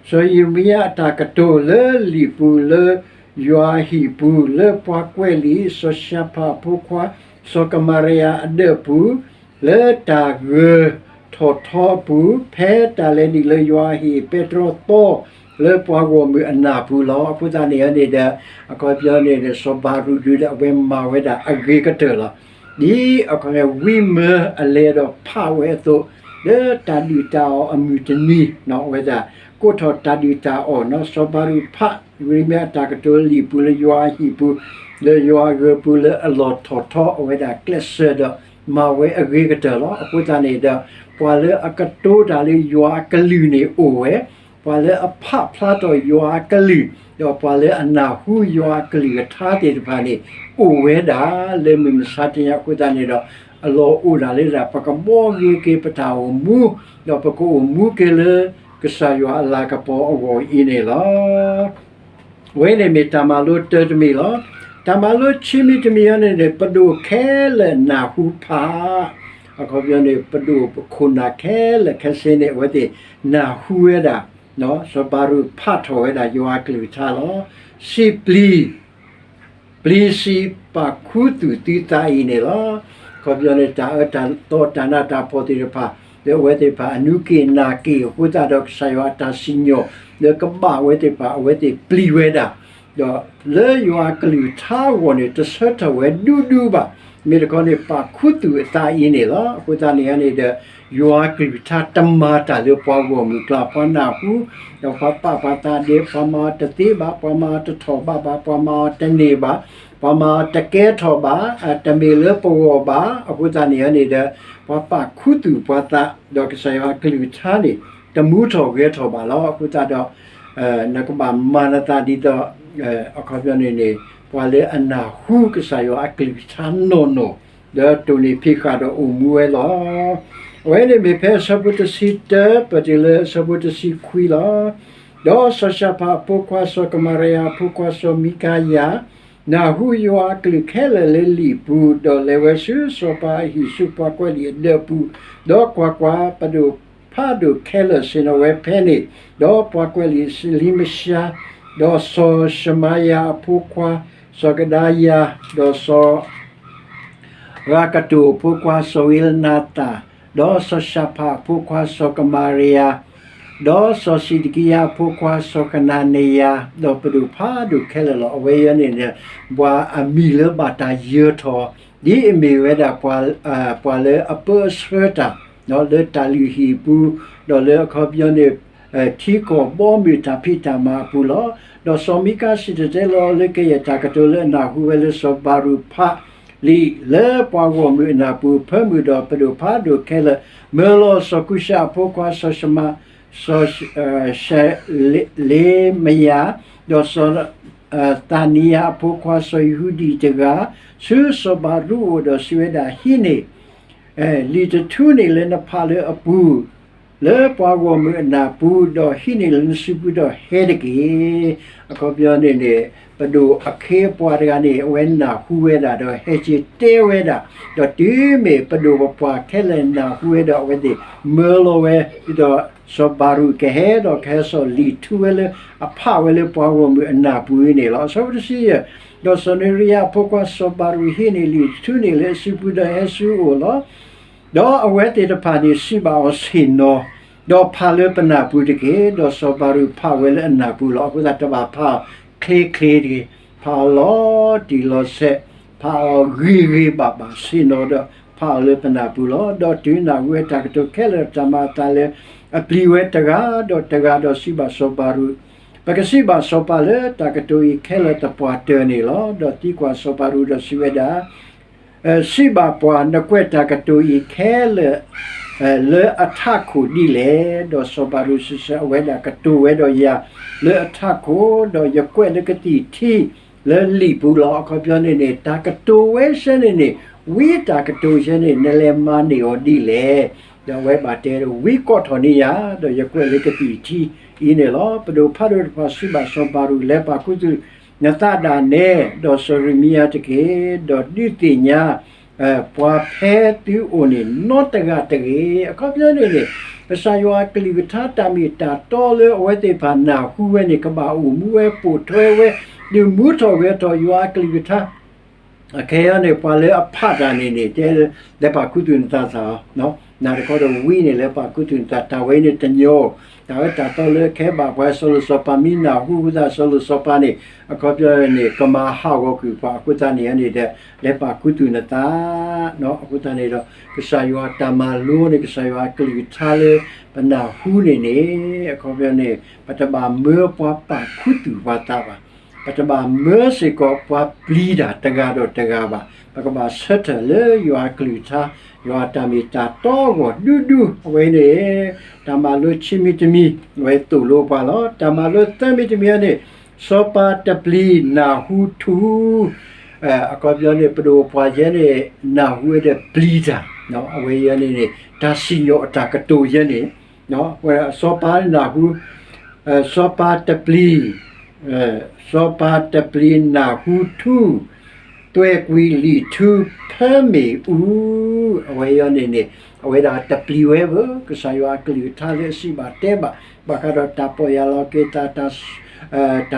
စီၤယံးရမံယၤအတၢ်ကတိၤလၢလံာ်ပူၤလၢယွၤအဟံၣ်ပူၤ လၢပှၤကွဲးလံာ်စီၤၡဖၣ်အဖိခွါ စီၤကမၤရံယၤအဒၢးပူၤ လၢတၢ်ဂၢၢ်ထီၣ်ထီအပူၤ ဖဲတၢ်လဲၤနုာ်လၢယွၤအဟံၣ်ပဲတြီသီ လၢပှၤဂီၢ်မုၢ်အနၢ်ပူၤလီၤ. အဃိသတးန့ၣ်န့ၣ်ဒီး အခီပညီန့ၣ်ဒီး စီၤဘၤရူးဒုးဒီးအဝဲမၤဝဲဒၣ်အဂ့ၤကတၢၢ်လီၤ. ဒ်အခီပညီဝံမၢအလဲၤဒီးဖးဝဲအသိး လၢတၢ်ဒုၣ်တၢ်အီၣ်အမုၢ်တနံၤ အဝဲဒၣ် ကိးထီၣ်တၢ်ဒုၣ်တၢ်အီၣ်နီၤ စီၤဘၤရူးဖး ယံးရမံယၤအတၢ်ကတိၤလၢလံာ်ပူၤလၢယွၤအဟံၣ်ပူၤ လၢယွၤအဂၢၢ်ပူၤလၢအလီၢ်ထီၣ်ထီအဝဲဒၣ်ကျဲးစၢးဒီး မၤဝဲအဂ့ၤကတၢၢ်လီၤ. အဃိသတးန့ၣ်ဒီး ပှၤလၢအကတိၤတၢ်လၢယွၤအကလုၢ်န့ၣ်အိၣ်ဝဲ, ပှၤလၢအဖးဖျါထီၣ်ယွၤအကလုၢ် ဒီးပှၤလၢအနၢ်ဟူယွၤအကလုၢ်ကထါသ့ၣ်တဖၣ်န့ၣ် အိၣ်ဝဲဒၣ်လၢမုၢ်မဆါတနံၤအဃိသတးန့ၣ်ဒီး အလီၢ်အိၣ်ဒၣ်လၢဒၣ် ပကဘှီဂ့ၤက့ၤပတၢ်အိၣ်မူ ဒီးပကအိၣ်မူက့ၤလၢကစၢ်ယွၤအလၤကပီၤအဂီၢ်အံၤန့ၣ်လီၤ. အဝဲန့ၣ်မ့ၢ်တၢ်မၤလိတၢတမံၤလီၤ. တၢ်မၤလိခံမံၤတမံၤအံၤန့ၣ်န့ၣ် ပဒိၣ်ခဲလၢာ်နၢ်ဟူဖး, အခီပညီန့ၣ် ပဒိၣ်ပခိၣ်နၢ်ခဲလၢာ်ခဲဆ့န့ၣ် အဝဲသ့ၣ်နၢ်ဟူဝဲဒၣ် စီၤဘၤရူးဖးထီၣ်ဝဲဒၣ်ယွၤအကလုၢ်ကထါလီၤ. စံးပျံၤ ပျံၤစံးပာ်ခူသူၣ်သုသးအံၤန့ၣ်လီၤ. အခီပညီန့ၣ် တၢ်အၢတၢ်သီတၢ်နးတၢ်ဖှီၣ်သ့ၣ်တဖၣ် လၢအဝဲသ့ၣ်တဖၣ်အနူးက့ၤနၢ်က့ၤအဃိသတးဒီး ကစၢ်ယွၤအတၢ်စံၣ်ညီၣ် လၢကဘၣ်အဝဲသ့ၣ်တဖၣ် အဝဲသ့ၣ်ပျံၤဝဲဒၣ် ဒီးလၢယွၤအကလုၢ်ကထါအဂီၢ်န့ၣ် တဆၢထၢၣ်ဝဲဒူဒူဘၣ်. မ့ၢ်တခီန့ၣ် ပာ်ခူသူၣ်အသးအံၤန့ၣ်လီၤ. အဃိသတးန့ၣ်န့ၣ်ဒီး ယွၤအကလုၢ်ကထါတမၤတၢ်လၢပှၤဂီၢ်မုၢ်ကျါ ပှၤနၢ်ဟူ ဒီးပှၤပာ်ပှၤသးဒဲး ပှၤမၤအီၤတသ့ဘၣ် ပှၤမၤအီၤတထီၣ်ဘးဘၣ် ပှၤမၤအီၤတန့ၢ်ဘၣ် ပှၤမၤအီၤတကဲထီၣ်ဘၣ် တမ့ၢ်လၢပဂီၢ်ဘၣ်. အဃိသတးန့ၣ်န့ၣ်ဒီး ပှၤပာ်ခူသူၣ်ပှၤသး ဒီးကစၢ်ယွၤအကလုၢ်ကထါန့ၣ် တမူထီၣ်ဂဲၤထီၣ်ဘၣ်လီၤ. အဃိသတးဒီး နကဘၣ်မၤနသးဒ်သိး အခီပညီန့ၣ်န့ၣ် ပှၤလၢအနၢ်ဟူကစၢ်ယွၤအကလုၢ်ကထါနီၢ်နီၢ် ဒီးတိၢ်န့ၢ်ဖံးဃာ်ဒီးအိၣ်မူဝဲလီၤ. အဝဲန့ၣ်မ့ၢ်ဖဲအဆၢဖိတဆံတၢ ပတုၤလၢအဆၢဖိတဆံခွံလီၤ. ဒီးစီၤၡဖၣ်အဖိခွါစီၤကမၤရယၤအဖိခွါစီၤမံကၤယၤ နၢ်ဟူယွၤအကလုၢ်ခဲလၢာ်လၢလံာ်ပူၤ, ဒီးလဲၤဝဲဆူစီၤပၤအဟံၣ်ဆူပှၤကွဲးလံာ်အဒၢးပူၤ, ဒီးကွၢ်ကွၢ်, ပဒိၣ်ဖးဒိၣ်ခဲလၢာ်ဆ့ၣ်နီၤဝဲဖဲန့ၣ်, ဒီးပှၤကွဲးလံာ်လံမၡါ, ဒီးစီၤၡမၤယၤအဖိခွါစီၤကဒၤယၤ, ဒီးစီၤ ဂၤကတိၢ်အဖိခွါစီၤဝ့လနၤသၣ်, ဒီးစီၤၡဖၣ်အဖိခွါစီၤကမၤရယၤ, ဒီးစီၤစံးဒကံယၤအဖိခွါစီၤကနၤနယၤ, ဒီးပဒိၣ်ဖးဒိၣ်ခဲလၢာ်လီၤ. အဝဲအံၤန့ၣ် ပှၤအမံၤလၢဘၣ်တၢ်ယၢၤထီၣ် ဒ်အမ့ၢ်ဝဲဒၣ် ပှၤလၢအပၢအဆှၢတၢ် လၢတၢ်လုၢ်ဟံၣ်အပူၤ, ဒီးလၢအခီပညီန့ၣ် ထံကီၢ်ဘီမုၢ်တၢ်ဖံးတၢ်မၤအပူၤလီၤ. ဒီးစီၤမံကၤစံၣ်တဲၤတဲလီၤလၢကယဲၢ်တၢ်ကတိၤလၢအနၢ်ဟူဝဲလၢစီၤဘၤရူးဖးလံာ်လၢပှၤဂီၢ်မုၢ်အနၢ်ပူၤ, ဖၢမုၢ်ဒီးပဒိၣ်ဖးဒိၣ်ခဲလၢာ် မၢလီၤစီၤကူၡၤအဖိခွါစီၤၡမၤ, စီၤၡလ့မယၤ, ဒီးစီၤ သၤနံယၤအဖိခွါစီၤယဟူဒံၣ်တဂၤ ဆူစီၤဘၤရူးအအိၣ်ဒီးစံးဝဲဒၣ်, ဟံးန့ၢ် လံာ်တထူန့ၣ်လၢနဖးလၢအပူၤ လၢပှၤဂီၢ်မုၢ်အနၢ်ပူၤ, ဒီးဟံးန့ၢ်လၢနစုပူၤဒီးဟဲတက့ၢ်. အခီပညီန့ၣ်န့ၣ် ပဒိၣ်အခ့အပှၤတဂၤန့ၣ် အဝဲနၢ်ဟူဝဲဒၣ် ဒီးဟဲက့ၤတဲဝဲဒၣ်, ဒီးတုၤမ့ၢ်ပဒိၣ်ပပှၢ်ခဲလၢာ်နၢ်ဟူဝဲဒီး အဝဲသ့ၣ်မၢလီၤဝဲ, ဒီးစီၤဘၤရူးကဟဲဒီးကဟဲစိာ်လံာ်ထူဝဲလၢအဖးဝဲလၢပှၤဂီၢ်မုၢ်အနၢ်ပူၤအံၤန့ၣ်လီၤ. အဆၢဖိတဆံယဲၢ်, ဒီးစီၤနရံယၤအဖိခွါစီၤဘၤရူးဟံးန့ၢ်လံာ်တထူန့ၣ်လၢအစုပူၤဒီးဟဲဆူအအိၣ်လီၤ. ဒီးအဝဲသ့ၣ်တဖၣ်န့ၣ်စံးဘၣ်အီၤဆ့ၣ်နီၤ, ဒီးဖးလၢပနၢ်ပူၤတက့ၢ်. ဒီးစီၤဘၤရူးဖးဝဲလၢအနၢ်ပူၤလီၤ. အဃိသတးတဘၣ်ဖးအီၤချ့ချ့တဂ့ၤ, ဖးအီၤလီၤတံၢ်လီၤဆဲး, ဖးအီၤဂ့ၤဂ့ၤဘၣ်ဘၣ်ဆ့ၣ်နီၤဒီး ဖးအီၤလၢပနၢ်ပူၤလီၤ. ဒီးတုၤနၢ်ဟူဝဲတၢ်ကတိၤခဲလၢာ်တၢ်မၤအသးလၢအပျံၤဝဲတဂၤဒီးတဂၤဒီးစံးဘၣ်စီၤဘၤရူး, ပကစံးဘၣ်စီၤပၤလၢတၢ်ကတိၤအံၤခဲလၢာ်သပှၢ်တၢၢ်န့ၣ်လီၤ. ဒီးသံကွၢ်စီၤဘၤရူးဒီးစံးဝဲဒၣ် စံးဘၣ်ပှၤ, နကွဲးတၢ်ကတိၤအံၤခဲလၢာ် လၢအထးခိၣ်ဒ်လဲၣ်. ဒီးစီၤဘၤရူးစံးဆၢအဝဲဒၣ်, ကတိၤဝဲဒီးယၤလၢအထးခိၣ်, ဒီးယကွဲးလၢကသံၣ်ထံလၢလံာ်ပူၤလီၤ. အခီပညီန့ၣ်န့ၣ် တၢ်ကတိၤဝဲဆၢန့ၣ်န့ၣ်, ဝံတၢ်ကတိၤဆၢန့ၣ် နလဲၤမၤန့ၢ်အီၤဒ်လဲၣ်. ဒီးအဝဲဘၣ်တဲဒီး ဝံကိးထီၣ်န့ၢ်ယၤ, ဒီးယကွဲးလၢကသံၣ်ထံအံၤန့ၣ်လီၤ. ပဒိၣ်ဖးဒိၣ်တဖၣ်စံးဘၣ်စီၤဘၤရူး, လဲၤပာ်ခူသူၣ်နသးဒၣ်နဲဒီးစီၤရမံယၤတက့ၢ်, ဒီးဒုးသ့ၣ်ညါ ပှၤဖဲသုအိၣ်န့ၣ် နီတဂၤတဂ့ၤ. အခီပညီန့ၣ်န့ၣ် ကစၢ်ယွၤအကလုၢ်ကထါတၢ်မ့ၢ်တၢ်တီလၢအဝဲသ့ၣ်တဖၣ်နၢ်ဟူဝဲန့ၣ် ကဘၣ်အိၣ်မူဝဲပိာ်ထွဲဝဲ, ဒုးမူထီၣ်ဂဲၤထီၣ်ယွၤအကလုၢ်ကထါ အခဲအံၤန့ၣ် ပှၤလၢအဖးတၢ်န့ၣ်န့ၣ် တဲ လဲၤပာ်ခူသူၣ်နသးစၢ်, နၤတခီဒီးဝံန့ၣ် လဲၤပာ်ခူသူၣ်နသး, တၢ်ဝဲအံၤန့ၣ်တညီ, တၢ်အၢတၢ်သီလၢခဲဘၣ်ပှၤစီၤလိၤစီၤပၤမ့ၢ်နၢ်ဟူအဃိသတး စီၤလိၤစီၤပၤန့ၣ် အခီပညီန့ၣ် ကမၤဟးဂီၤကွံာ်ပှၤအဃိသတးန့ၣ်န့ၣ်ဒီး လဲၤပာ်ခူသူၣ်နသး, အဃိသတးန့ၣ်ဒီး ကစၢ်ယွၤတၢ်မၤလိန့ၣ် ကစၢ်ယွၤအကလုၢ်ကထါလၢပနၢ်ဟူန့ၣ်န့ၣ် အခီပညီန့ၣ် ပတဘၣ်မၢပှၤပာ်ခူသူၣ်ပှၤသးဘၣ်, ပတဘၣ်မၢစ့ၢ်ကီးပှၤပျံၤတၢ်တဂၤဒီးတဂၤဘၣ်, ပကဘၣ်ဆၢထၢၣ်လၢယွၤအကလုၢ်ကထါ, ယွၤအတၢ်မ့ၢ်တၢ်တီအဂီၢ်ဒူဒူ, အဝဲန့ၣ် တၢ်မၤလိခံမံၤတမံၤ အဝဲသိၣ်လိပှၤလီၤ. တၢ်မၤလိသၢမံၤတမံၤန့ၣ် စီၤပၤတပျံၤနၢ်ဟူထူ, အခီပညီန့ၣ် ပဒိၣ်ပှၤယဲန့ၣ် နၢ်ဟူဝဲဒီးပျံၤတၢ်, အဝဲယဲန့ၣ်န့ၣ် တၢ်စံၣ်ညီၣ်အတၢ်ကတိၤယဲန့ၣ် စီၤပၤနၢ်ဟူ, စီၤပၤတပျံၤ, စီၤပၤတပျံၤနၢ်ဟူထူ, သွဲၣ်ကွံာ်လံာ်ထူဖၢမ့ၣ်အူ, အဝဲယဲန့ၣ်န့ၣ် အဝဲဒၣ်တပျံၤဝဲဘၣ် ကစၢ်ယွၤအကလုၢ်ကထါလၢအစံးဘၣ်တဲဘၣ်, ဘၣ်ဃးဒီးတၢ်ပီၢ်ယၢ်လီၤက့ၤသး, တၢ်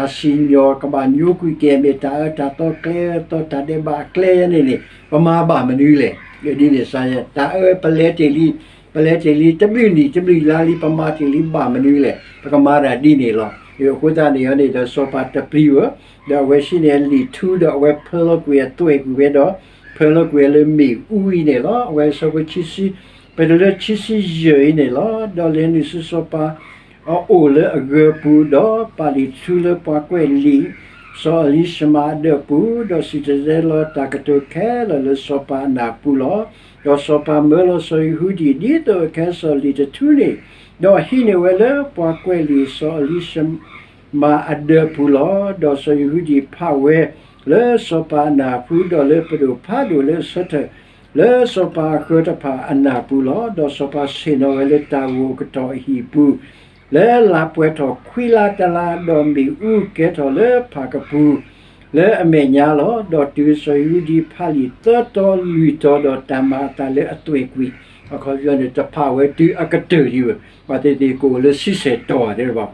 စံၣ်ညီၣ်ကဘၣ်ညိကွံာ်က့ၤ မ့ၢ်တၢ်အၢတၢ်သီကျဲအၢသီတၢ်ဒဲးဘးအကျဲယဲန့ၣ်န့ၣ် ပမၤဘၣ်မနုၤလဲၣ်. ဒ်န့ၣ်စ့ၢ် တၢ်အၢပလဲၤတ့ၢ်လံ, ပလဲၤတ့ၢ်လံ တဘျုးနံၣ်တဘျုးလါလံ ပမၤတ့ၢ်လံဘၣ်မနုၤလဲၣ်, ပကမၤတၢ်ဒ်န့ၣ်လီၤ. အဃိသတးန့ၣ်န့ၣ်ဒီး စီၤပၤတပျံၤဝဲ, ဒီးအဝဲဆံးန့ၢ်လံာ်ထူဒီး အဝဲဖၢလီၤကွံာ်အသွဲၣ်ကွံာ်ဝဲဒီး ဖၢလီၤကွံာ်လၢမ့ၣ်အူအံၤန့ၣ်လီၤ. အဝဲအဆၢဖိခံဆံ, ပတုၤလၢခံဆံယဲၢ်အံၤန့ၣ်လီၤ. ဒီးလဲၤနုာ်ဆူစီၤပၤ အအိၣ်လၢအဂၢၤပူၤ, ဒီးပာ်လံာ်ထူလၢပှၤကွဲးလံာ် စီၤအလံၤၡမးအဒၢးပူၤ, ဒီးစံၣ်တဲၤတဲလီၤတၢ်ကတိၤခဲလၢာ်လၢစီၤပၤအနၢ်ပူၤလီၤ. ဒီးစီၤပၤမၢလီၤစီၤယဟူဒံၣ် ဒ်သိးအကဟဲစိာ်လံာ်တထူန့ၣ်, ဒီးဟံးန့ၢ်ဝဲလၢပှၤကွဲးလံာ်စီၤအလံၤၡ မၤအဒၢးပူၤလီၤ. ဒီးစီၤယဟူဒံးဖးဝဲလၢစီၤပၤအနၢ်ပူၤ, ဒီးလၢပဒိၣ်ဖးဒိၣ်လၢအဆၢထၢၣ်လၢစီၤပၤအဃၢၤတဖၣ်အနၢ်ပူၤလီၤ. ဒီးစီၤပၤဆ့ၣ်နီၤဝဲလၢတၢ်ဂိၢ်ကတီၢ်အဟံၣ်ပူၤ လၢလါပှဲၤထီၣ်ခွံလါတလါ, ဒီးမ့ၣ်အူကဲထီၣ်လၢဖၣ်ကပူၤလၢအမဲာ်ညါလီၤ. ဒီးတုၤစီၤယဟူဒံးဖးလံာ်သၢတီလွံၢ်တီဒီးတၢ်မၤအသးလၢအသွဲၣ်ကွံာ်, အခီပညီန့ၣ် တဖးဝဲတုၤအကတၢၢ်ဒံးဝဲ, ပှၤသ့ၣ်သ့ၣ်ကအိၣ်လၢဆံဆဲၣ်တီၤတဲဘၣ်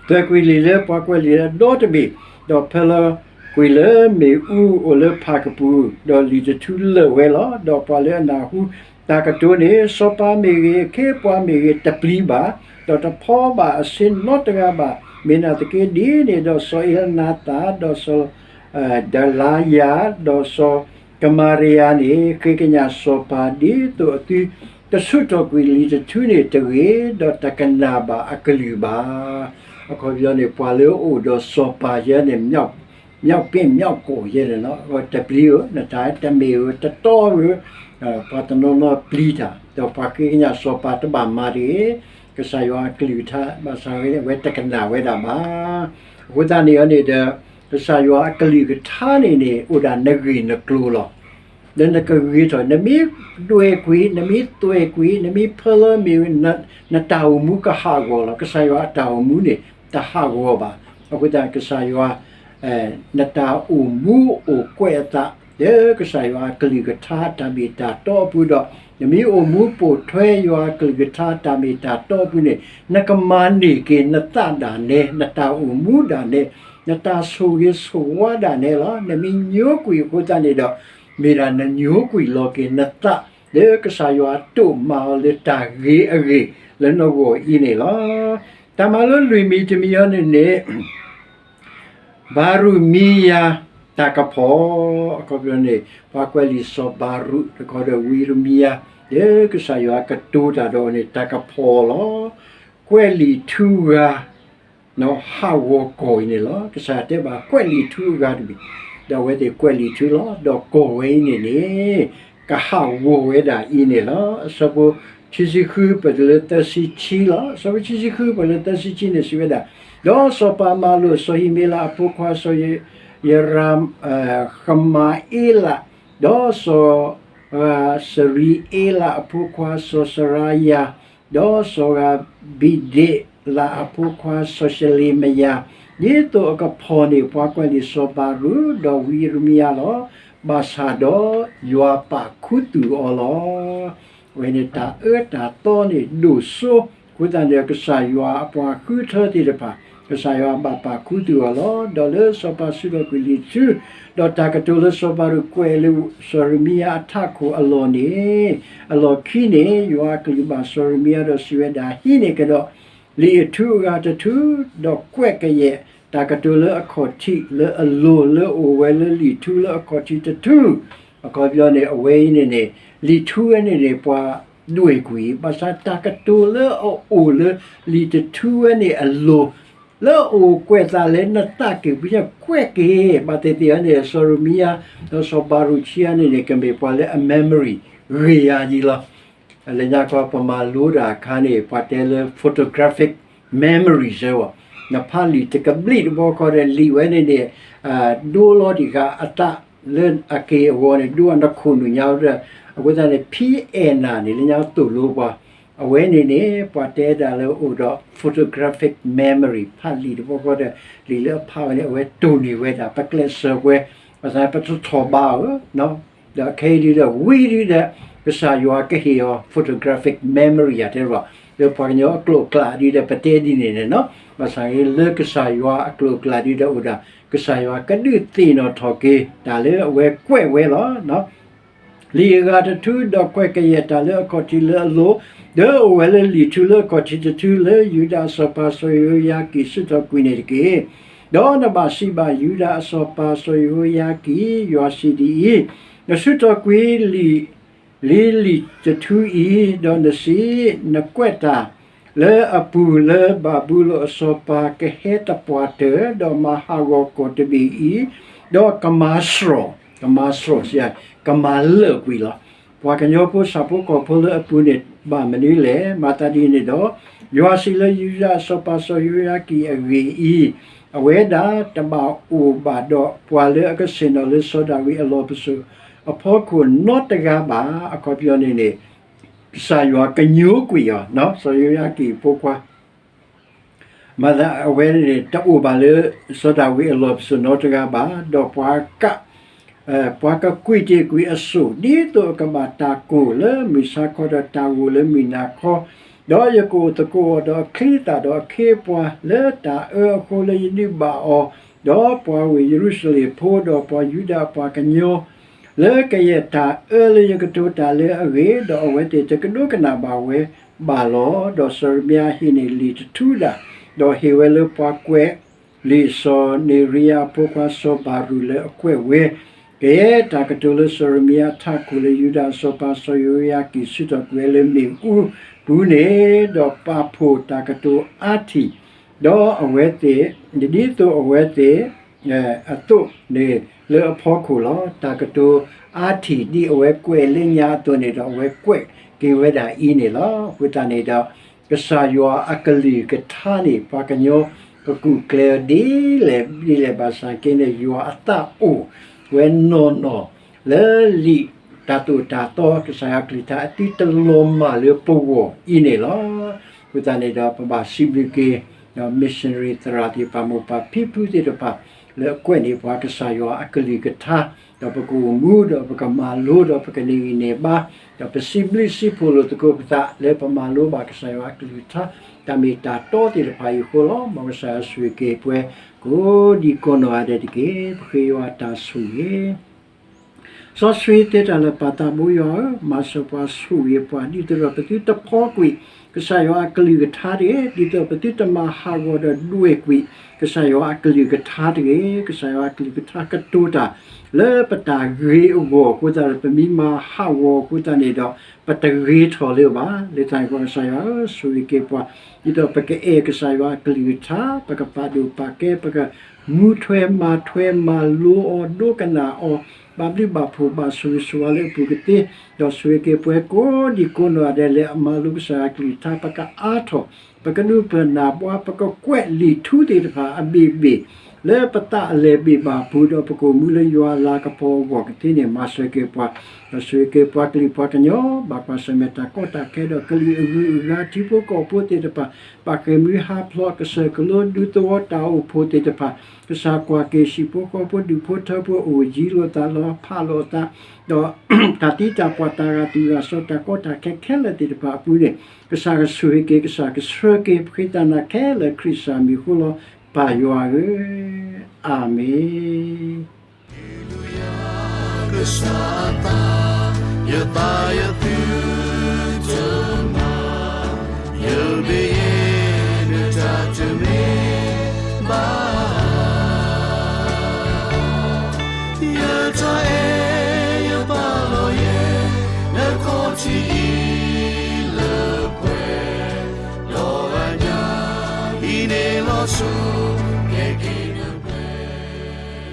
သွဲၣ်ကွံာ်လံာ်လၢပှၤကွဲးလံာ်လၢအဒီတဘ့ၣ်, ဒီးဖၢလီၤကွံာ်လၢမ့ၣ်အူအိၣ်လၢဖၣ်ကပူၤ, ဒီးလံာ်တထူလၢာ်ဝဲလီၤ. ဒီးပှၤလၢအနၢ်ဟူတၢ်ကတိၤန့ၣ်, စီၤပၤမ့ၢ်ဂ့ၤ, အခ့အပှၤမ့ၢ်ဂ့ၤ, တပျံၤဘၣ်, ဒီးတဖီဘၣ်အဆ့နီတဂၤဘၣ်. မ့ၢ်နာ်သက့ဒ်န့ၣ်ဒီး စီၤအ့လနၤသၣ်, ဒီးစီၤ ဒလါယၤ, ဒီးစီၤကမၤရယၤန့ၣ် ဃ့ကညးစီၤပၤ, ဒ်သိးအသုတဆူၣ်ထီၣ်ကွံာ်လံာ်တထူန့ၣ်တဂ့ၤ, ဒီးတကနၣ်ဘၣ်အကလုၢ်ဘၣ်. အခီပညီန့ၣ် ပှၤလၢအအိၣ်ဒီးစီၤပၤယဲန့ၣ် မ့ၢ်ပ့ၢ်မ့ၢ်ကိးယဲန့ၣ်လီၤ. တပျံၤဧၢ, နတၢ်တမ့ၢ်ဧၢ, တတီဧၢ, ပှၤတနီၤနီၤပျံၤတၢ်, ဒီးပှၤဃ့ကညးစီၤပၤတဘၣ်မၤတဂ့ၤ, ကစၢ်ယွၤအကလုၢ်ကထါ, ဘၣ်ဆၣ်ဝဲန့ၣ် အဝဲတကနၣ်ဝဲဒၣ်ဘၣ်. အဃိသတးန့ၣ်န့ၣ်ဒီး ကစၢ်ယွၤအကလုၢ်ကထါန့ၣ်န့ၣ် အိၣ်ဒၣ်နဂ့ၢ်နကျိၤလီၤ. ဒီးနကဂ့ၤထီၣ်, နမ့ၢ်ဒွဲၣ်ကွံာ်, နမ့ၢ်သွဲၣ်ကွံာ်, နမ့ၢ်ဖၢလီၤမ့ၢ်ဝဲ, နတၢ်အိၣ်မူကဟးဂီၤလီၤ. ကစၢ်ယွၤအတၢ်အိၣ်မူန့ၣ် တဟးဂီၤဘၣ်. အဃိသတးကစၢ်ယွၤ နတၢ်အိၣ်မူအိၣ်ကွဲးအသး လၢကစၢ်ယွၤအကလုၢ်ကထါအတၢ်မ့ၢ်တၢ်တီအပူၤဒီး, နမ့ၢ်အိၣ်မူပိာ်ထွဲယွၤအကလုၢ်ကထါအတၢ်မ့ၢ်တၢ်တီအပူၤန့ၣ်, နကမၤန့ၢ်က့ၤနသးဒၣ်နဲ, နတၢ်အိၣ်မူဒၣ်နဲ, နတၢ်ဆိၣ်ဂ့ၤဆိၣ်ဝါဒၣ်နဲလီၤ. နမ့ၢ်ညိကွံာ်အဃိသတးန့ၣ်ဒီး, မ့ၢ်ဒၣ်နညိကွံာ်လီၤက့ၤနသး လၢကစၢ်ယွၤတိာ်မၤအီၤလၢတၢ်ဂ့ၤအဂ့ၢ်လၢနဂီၢ်အံၤန့ၣ်လီၤ. တၢ်မၤလိလွံၢ်မံၤတမံၤအံၤန့ၣ်န့ၣ် ဘၤရူးမံယၤတၢ်ကဖီၣ်, အခီပညီန့ၣ် ပှၤကွဲးလံာ်စီၤဘၤရူး တခီဒီးဝံယံးရမံယၤ လၢကစၢ်ယွၤကတိၤတၢ်ဒီးအီၤန့ၣ် တၢ်ကဖီၣ်လီၤ. ကွဲးလံာ်ထူအဂၤ ဟးဂီၤကီၢ်အံၤန့ၣ်လီၤ. ကစၢ်ယွၤတဲဘၣ်ကွဲးလံာ်ထူအဂၤတဘ့ၣ်, ဒီးအဝဲသ့ၣ်ကွဲးလံာ်ထူလီၤ. ဒီးကီၢ်ဝဲအံၤန့ၣ်န့ၣ် ကဟးဂီၤဝဲဒၣ်အံၤန့ၣ်လီၤ. အဆၢဖိခံဆံဃုပၢၢ်တုၤလၢသၢဆံခံလီၤ. အဆၢဖိခံဆံဃုပၢၢ်လၢသၢဆံခံန့ၣ်စံးဝဲဒၣ်, ဒီးစီၤပၤမၤလိာ်စီၤဟံၤမ့လးအဖိခွါစီၤယရၤ ဃမၤအ့လး, ဒီးစီၤစရံအ့လးအဖိခွါစီၤစရါယၤ, ဒီးစီၤဂၤဘံဒ့လးအဖိခွါစီၤၡလ့မယၤ, ဒ်သိးအကဖီၣ်န့ၢ်ပှၤကွဲးလံာ်စီၤဘၤရူး ဒီးဝံယံးရမံယၤလီၤ. ဘၣ်ဆၣ်ဒီးယွၤပာ်ခူသူၣ်အီၤလီၤ. အဝဲန့ၣ်တၢ်အၢတၢ်သီန့ၣ်ဒိၣ်စိ, အဃိသတးန့ၣ် ကစၢ်ယွၤအပှၤဃုထၢသ့ၣ်တဖၣ်, ကစၢ်ယွၤဘၣ်ပာ်ခူသူၣ်အီၤလီၤ. ဒီးလၢစီၤပၤဆူၣ်ထီၣ်ကွံာ်လံာ်ထူ, ဒီးတၢ်ကတိၤလၢစီၤဘၤရူးကွဲးလၢစီၤယရမံယၤအထးခိၣ်အလီၢ်န့ၣ်, အလီၢ်ခံန့ၣ် ယွၤအကလုၢ်ဘၣ်စီၤယရမံယၤဒီးစံးဝဲဒၣ်, ဟံးန့ၢ်ကဒီးလံာ်အထူအဂၤတထူ, ဒီးကွဲးကယဲၢ်တၢ်ကတိၤလၢအခီၣ်ထံးလၢအလိၤ လၢအအိၣ်ဝဲလၢလံာ်ထူလၢအခီၣ်ထံးတထူ, အခီပညီန့ၣ် အဝဲအံၤန့ၣ်န့ၣ် လံာ်ထူဝဲန့ၣ်န့ၣ် ပှၤဒွဲၣ်ကွံာ်, ဘၣ်ဆၣ်တၢ်ကတိၤလၢအအိၣ်လၢလံာ်တထူဝဲန့ၣ်အလိၤ, လၢအအိၣ်ကွဲးသးလၢနသးက့ၤပူၤညါကွဲးက့ၤ, ဘၣ်သ့ၣ်သ့ၣ်အံၤန့ၣ် စီၤယရမံယၤ ဒီးစီၤဘၤရူးခံဂၤန့ၣ်န့ၣ် ကမ့ၢ်ပှၤလၢအ memory ဂ့ၤယၤယံၤလီၤ. လၢညါခီပမၤလိတၢ်အခါန့ၣ် ပှၤတဲလၢ photographic memory စၢဝီၤ, နဖးလံာ်တကဘျံးတဘျီဃီဒီး လံာ်ဝဲန့ၣ်န့ၣ် ဒိလီၤတံၢ်ဃာ်အသးလၢအက့ၢ်အဂီၤန့ၣ် ဒိအနခိၣ်နူာ်ညါဒီး, အဃိသတးန့ၣ် ဖံအဲၣ်နၤန့ၣ် လၢညါသိၣ်လိပှၤ, အဝဲန့ၣ်န့ၣ် ပှၤတဲဒၣ်လၢအိၣ်ဒီး photographic memory ဖးလံာ်တဘျီဃီဒီး လံာ်လၢအဖးဝဲန့ၣ် အဝဲတိၢ်န့ၢ်ဝဲဒၣ် ပကျဲးစၢးပှဲၤ, ဘၣ်ဆၣ်ပတထီၣ်ဘးဧၢ ဒီးခဲအံၤဒုဒီး ဝံၤဒုဒီး ကစၢ်ယွၤကဟ့ၣ်အီၤ photographic memory ယၤတဲဘၣ်, လၢပှၤကညီအကျိာ်အကျဲဒုဒီး ပတဲဒ်န့ၣ်န့ၣ်နီၤ, ဘၣ်ဆၣ်ဂ့ၤလၢကစၢ်ယွၤအကျိာ်အကျဲဒုဒီးအိၣ်ဒၣ် ကစၢ်ယွၤကဒုးသ့ၣ်နီၣ်ထီၣ်က့ၤ တၢ်လၢအဝဲကွဲးဝဲလီၤ. လံာ်အဂၤတထူ ဒီးကွဲးကယဲၢ်တၢ်လၢအခီၣ်ထံးလၢအလိၤ, ဒီးအိၣ်ဝဲလၢလံာ်ထူလၢအခီၣ်ထံးတထူ လၢယူဒၤအစီၤပၤစီၤယဟိယၤကံၣ်ဆူၣ်ထီၣ်ကွံာ်န့ၣ်တက့ၢ်. ဒီးနဘၣ်စံးဘၣ်ယူဒၤအစီၤပၤစီၤယဟိယၤကံၣ်, ယွၤစံးဒ်အံၤ, နဆူၣ်ထီၣ်ကွံာ်လံာ် လံာ်လံာ်တထူအံၤ, ဒီးနစံး, နကွဲးတၢ်လၢအပူၤလၢဘၤဘူလိၣ်အစီၤပၤကဟဲသပှၢ်တၢၢ်, ဒီးမၤဟးဂီၤကီၢ်တဘ့ၣ်အံၤ, ဒီးကမၤစြီၤ, ကမၤစြီၤစံး, ကမၤလၢာ်ကွံာ်လီၤ. ပှၤကညီဖိဆၣ်ဖိကီၢ်ဖိလၢအပူၤန့ၣ် ဘၣ်မနုၤလဲၣ်. မၤသးဒ်န့ၣ်ဒီး ယွၤစံးလၢယူဒၤအစီၤပၤစီၤယိယၤကံအဂ့ၢ်အံၤ, အဝဲဒၣ်တဘၣ်အိၣ်ဘၣ်ဒီးပှၤလၢအကဆ့ၣ်နီၤလၢစီၤဒၤဝံးအလီၢ်ပစိာ်အဖီခိၣ်နီတဂၤဘၣ်. အခီပညီန့ၣ်န့ၣ် ကစၢ်ယွၤကညိကွံာ်အီၤ, စီၤယိယၤကံအဖိခွါ မၤသးအဝဲန့ၣ် တအိၣ်ဘၣ်လၢစီၤဒၤဝံးအလီၢ်ပစိာ်နီတဂၤဘၣ်, ဒီးပှၤက ပှၤကကွံာ်တ့ၢ်ကွံာ်အစိၣ် ဒ်သိးအကဘၣ်တၢ်ကိၢ်လၢမုၢ်ဆါခီ ဒီးတၢ်ဂိၢ်လၢမုၢ်နၤခီ, ဒီးယကအိၣ်သကိးအီၤဒီးအချံအသၣ်ဒီးအခ့အပှၤ လၢတၢ်အၢအဃိလၢယဒုးဘၣ်အီၤ, ဒီးပှၤဝ့ၢ်ယရူၤၡလ့ၣ်ဖိ ဒီးပှၤယူဒၤပှၤကညီ လၢကယဲၢ်တၢ်အၢလၢယကတိၤတၢ်လၢအဂ့ၢ်, ဒီးအဝဲသ့ၣ်တကဒိကနၣ်ဘၣ်ဝဲဘၣ်လီၤ. ဒီးစီၤရမံယၤဟ့ၣ်န့ၢ်လံာ်တထူဒၣ်, ဒီးဟ့ၣ်ဝဲလၢပှၤကွဲးလံာ်စီၤန့ရံယၤအဖိခွါစီၤဘၤရူးလၢအကွဲးဝဲ, ကယဲၢ်တၢ်ကတိၤလၢစီၤရမံယၤထးခိၣ်လၢယူဒၤအစီၤပၤစီၤယိယၤကံ ဆူထီၣ်ကွံာ်ဝဲလၢမ့ၣ်အူပူၤန့ၣ်, ဒီးပာ်ဖှိၣ်တၢ်ကတိၤအါထံၣ်, ဒီးအဝဲသ့ၣ်, ဒ်သိးအဝဲသ့ၣ် အသိးန့ၣ်လၢအဖီခိၣ်လီၤ. တၢ်ကတိၤအါထံၣ်ဒ်အဝဲကွဲးလၢညါအသိးန့ၣ်ဒီး အဝဲကွဲးက့ၤဝဲဒၣ်အံၤန့ၣ်လီၤ. အဃိသတးန့ၣ်ဒီး ကစၢ်ယွၤအကလုၢ်ကထါန့ၣ် ပှၤကညီကကူၣ်ကျဲၤအီၤဒ်လဲၣ်ဒ်လဲၣ် ဘၣ်ဆၣ်က့န့ၣ် ယွၤအသးအိၣ်ဝဲနီၢ်နီၢ် လၢလံာ်တၢ်သိၣ်တၢ်သီ ကစၢ်ယွၤကလုၢ်ကထါအသုတလီၤမၢ်လၢပဂီၢ်အံၤန့ၣ်လီၤ. အဃိသတးန့ၣ်ဒီး ပဘၣ်စံးဘျုးက့ၤ ဒီး missionary သရၣ်သ့ၣ်တဖၣ် မိၢ်ပၢ်ဖံဖုသ့ၣ်တဖၣ် လၢအကွဲးန့ၢ်ပှၤကစၢ်ယွၤအကလုၢ်ကထါ, ဒီးပကအိၣ်မူ ဒီးပကမၤလိ ဒီးပကန့ၢ်ဂံၢ်န့ၢ်ဘါ, ဒီးပစံးဘျုးစံးဖှိၣ်လိာ်သကိးပသး လၢပမၤလိဘၣ်ကစၢ်ယွၤအကလုၢ်ကထါ တၢ်မ့ၢ်တၢ်တီသ့ၣ်တဖၣ်အံၤအဃိလီၤ. မ်ကစၢ်ယွၤဆိၣ်ဂ့ၤက့ၤပှၤ ကိးဒံကိးနီၢ်ဂၤဒဲးတက့ၢ်. ပဃ့ယွၤအတၢ်ဆိၣ်ဂ့ၤ စီဆှံသ့တၢ်လၢပၢ်သးဘိယွၤဧၢ, မၤစၢၤပှၤဆိၣ်ဂ့ၤပှၤ ဒ်သိးဒီးပသုတဖီကွံာ် ကစၢ်ယွၤအကလုၢ်ကထါတဂ့ၤ, ဒ်သိးပသုတမၤဟးဂီၤဒီးဒွဲၣ်ကွံာ် ကစၢ်ယွၤအကလုၢ်ကထါတဂ့ၤ. ကစၢ်ယွၤအကလုၢ်ကထါကတိၤတၢ် လၢပတၢ်ဂ့ၤအဂီၢ်အဃိသတးဒီး ပမ့ၢ်မၤဟးဂီၤအဃိသတးန့ၣ်ဒီး ပတဂ့ၤထီၣ်လၢၤဘၣ်. လၢတၢ်န့ၣ်အဃိ ကစၢ်ယွၤဧၢ, ဆိၣ်ဂ့ၤက့ၤပှၤ ဒ်သိးပကအဲၣ်ကစၢ်ယွၤအကလုၢ်ကထါ, ပကပာ်ဒိၣ်ပာ်ကဲ, ပကမူထွဲမၤထွဲ မၤလိအီၤ ဒိကနၣ်အီၤ, ဘၣ်ဘျုးဘၣ်ဖှိၣ် ဘၣ်ဆိၣ်ဂ့ၤဆိၣ်ဝါလၢအပူၤကသ့, ဒီးဆိၣ်ဂ့ၤက့ၤပှၤကိးဒံကိးနီၢ်ဂၤဒဲး လၢအမၤလိကစၢ်ယွၤအကလုၢ်ကထါ ပကအါထီၣ်, ပကဒုးပၢၢ်နၢ်ဘှါ, ပကကွဲးလံာ်ထူသ့ၣ်တဖၣ်အဘ့ၣ်ဘ့ၣ် လၢပသးအလဲၤဘ့ၣ်ဘၣ်ပူၤ ဒီးပကအိၣ်မူလၢယွၤအလၤကပီၤအဂီၢ်ကသ့န့ၣ် မၤစၢၤက့ၤပှၤ, ဒီးဆိၣ်ဂ့ၤက့ၤပှၤကလုာ်ပှၤကညီ, ဘၣ်ကွၢ်ဆၢၣ်မဲာ်တၢ်ကီတၢ်ခဲ ဒီးကလုာ်အဂုၤအဂၤ ထံဖိကီၢ်ဖိသ့ၣ်တဖၣ်, ဘၣ်ဃ့ၢ်မှံဟးဖျိး ကစၢၢ်ကလိ ဒူသဝီတၢ်အိၣ်ဖှိၣ်သ့ၣ်တဖၣ်, ကစၢ်ကွၢ်က့ၤ ဟံၣ်ဖိဃီဖိ ဒူၣ်ဖိထၢဖိ အိၣ်ယံၤလိာ်သး လီၤဖးလိာ်အသး, ဒီးတၢ်သံတၢ်ပှၢ် တၢ်ဂာ်သူၣ်ဂာ်စီၤ တၢ်ကီတၢ်ခဲခဲလၢာ်သ့ၣ်တဖၣ်အပူၤန့ၣ် ကစၢ်ကဆိၣ်ဂ့ၤက့ၤ ကစၢ်ကဆှၢက့ၤ ပဃ့တၢ်နၤခဲလၢာ် ခရံာ်ကစၢ်မံၤအဃိလီၤ ပၢ်ယွၤဧၢ, အၤမ့ၣ်. ကစၢ်အသး ယသးယသုတမၤ, ယဘၣ်ယဲ နတၢ်တမ့ၢ်ဘၣ်, ယတၢ်အဲၣ်ယပာ်လီၤယဲ နခီၣ်ထံးအံၤလၢပှဲၤ, ဒီးအညါအံၤန့ၣ်လီၤဆိ